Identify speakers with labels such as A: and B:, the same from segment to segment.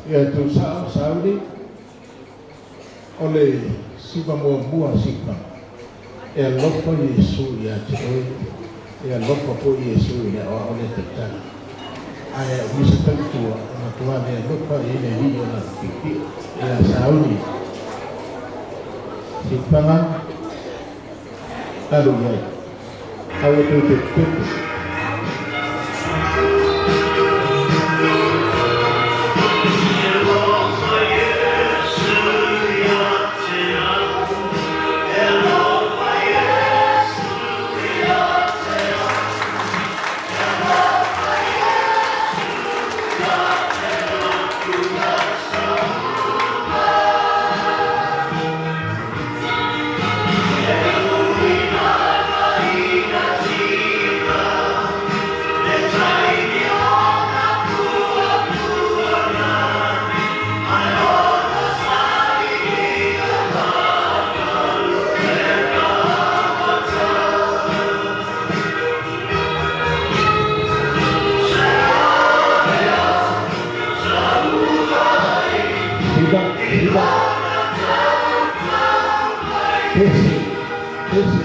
A: Ia tuusao sauni o le siva muamua a Siufaga, e alofa Iesu ia te oe, e alofa foi Iesu i le aoao lea tautala. Ae o nisi tautua e matua le alofa i ai le Alii ona piipii. Ia sauni Siufaga, alu i ai. Aua tou te pepe. Siva, siva. Pese, pese.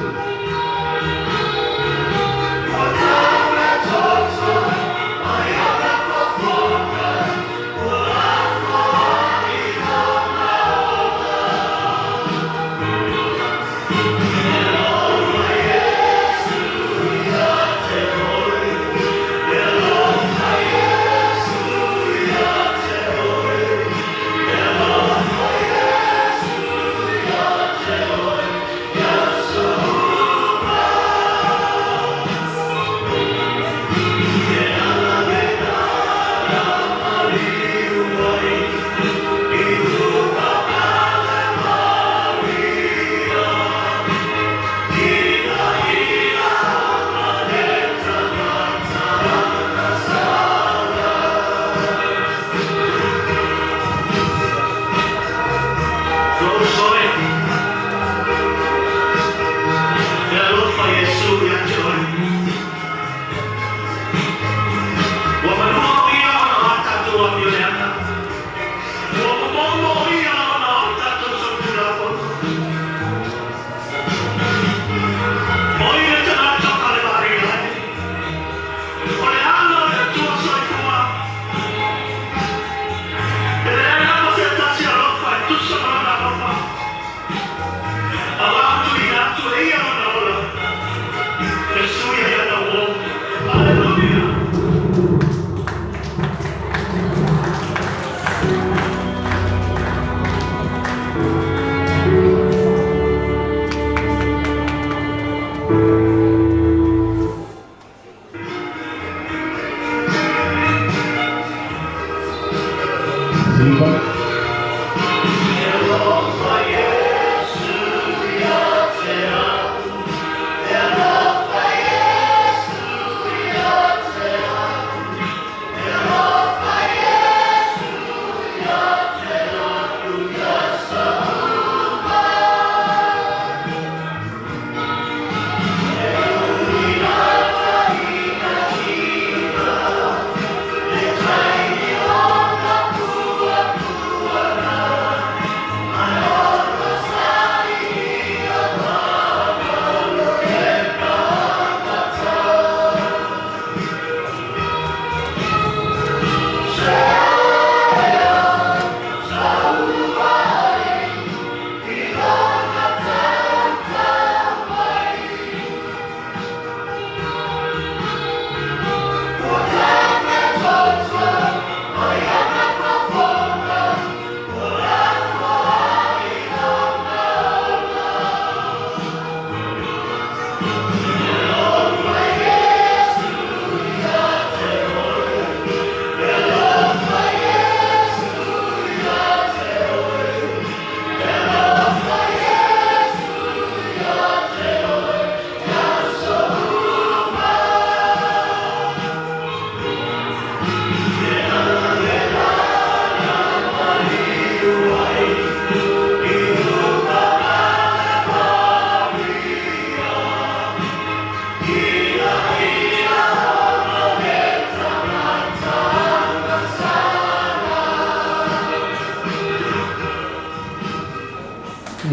A: Siva.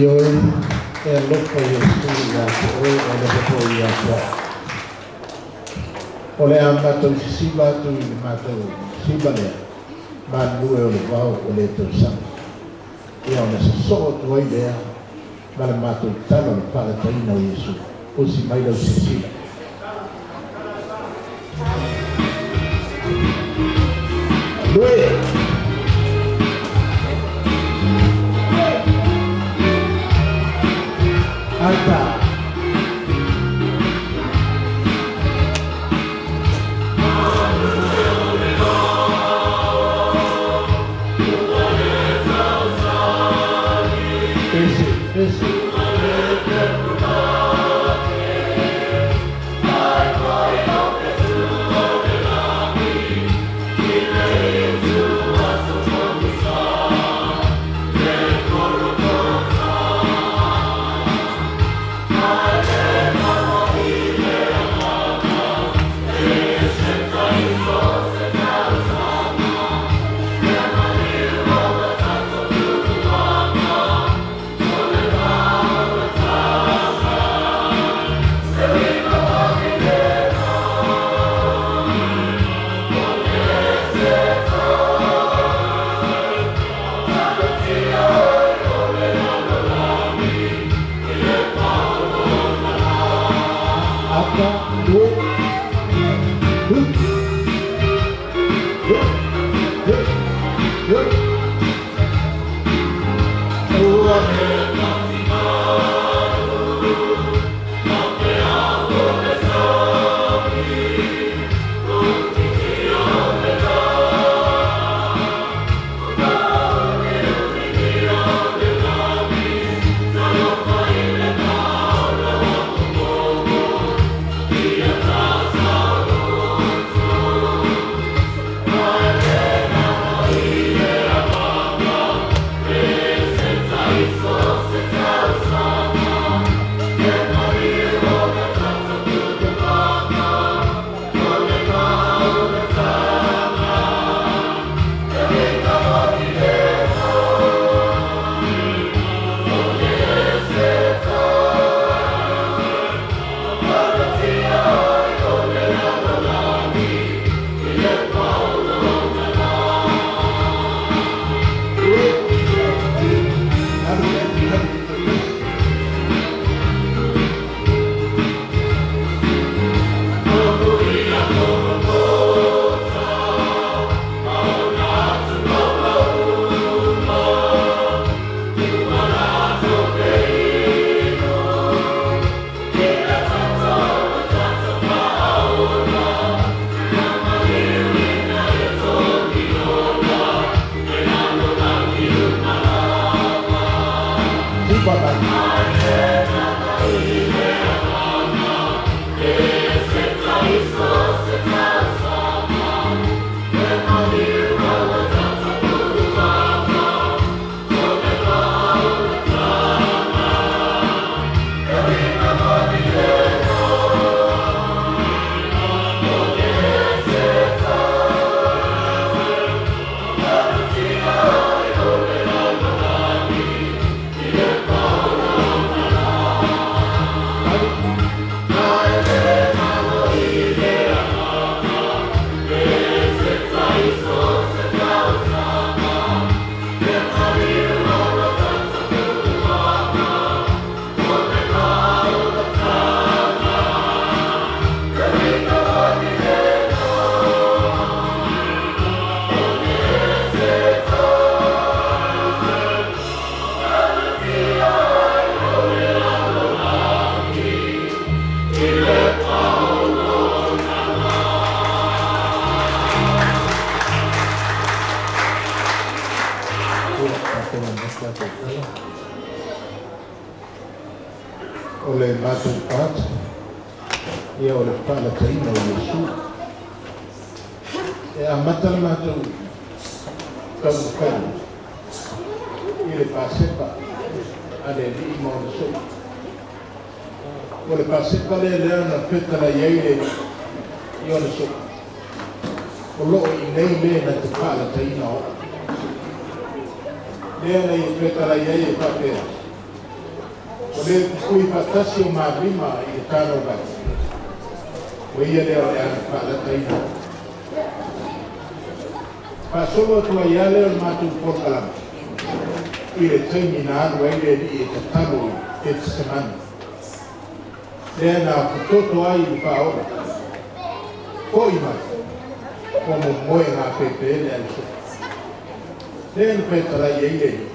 A: Ioe, e alofa Iesu ia te oe, e alofa foi ia te a'u. O le a matou sisiva atu i le matou siva lea, malulu e o le vao ua le tausaga. Ia ona sosoo atu ai lea ma le matou tala o le faalataina o Iesu. Usi mai lau silasila. Lue! Ata! Pese, pese. Ata, lue, hu, hu, hu, hu. Ua. Alu, alu. Siva mai. Ia, faapena mai le tatou tala. O le matou part, ia o le faalataina o Iesu. E amata le matou taumafaiga i le Pasepa a le Alii ma ona so'o. O le Pasepa lea lea na fetalai ai le i ona so'o. O loo i nei le na te faalataina o. Lea na i fetalai ai e faapea. O le pupui faatasi o malima i le tanauvai, o ia lea o le a faalataina. Faasolo atu ai lava lea o le matou polokalame i le taimi na alu ai le Alii e tatalo i Ketisemane, lea na pototo ai le faaola, foi mai, ua momoe gapepe le auso'o. Lea na fetalai ai le Alii.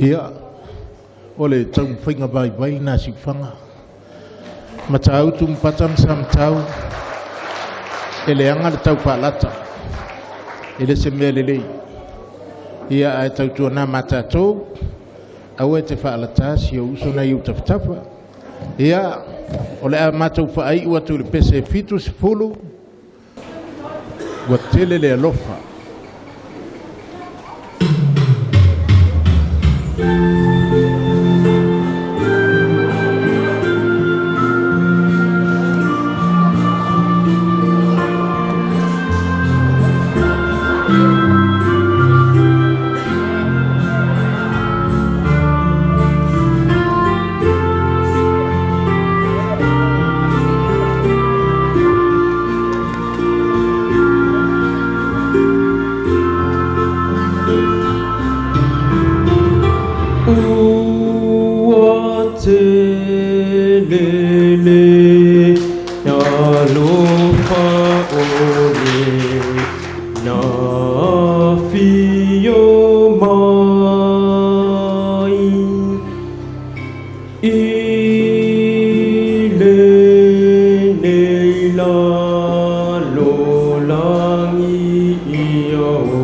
A: Ia, o le taumafaiga vaivai lena a Siufaga. Matautu ma Pata ma Samatau, e leaga le taufaalata, e le o se mea lelei. Ia ae tautuana ma tatou, aua e te faalata si ou uso na i ou tafatafa. Ia, o le a matou faaiu atu i le pese 70, ua tele le alofa.
B: Ua tele le alofa o le na fio mai i lenei lalolagi ia o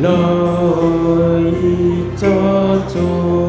B: lai tatou.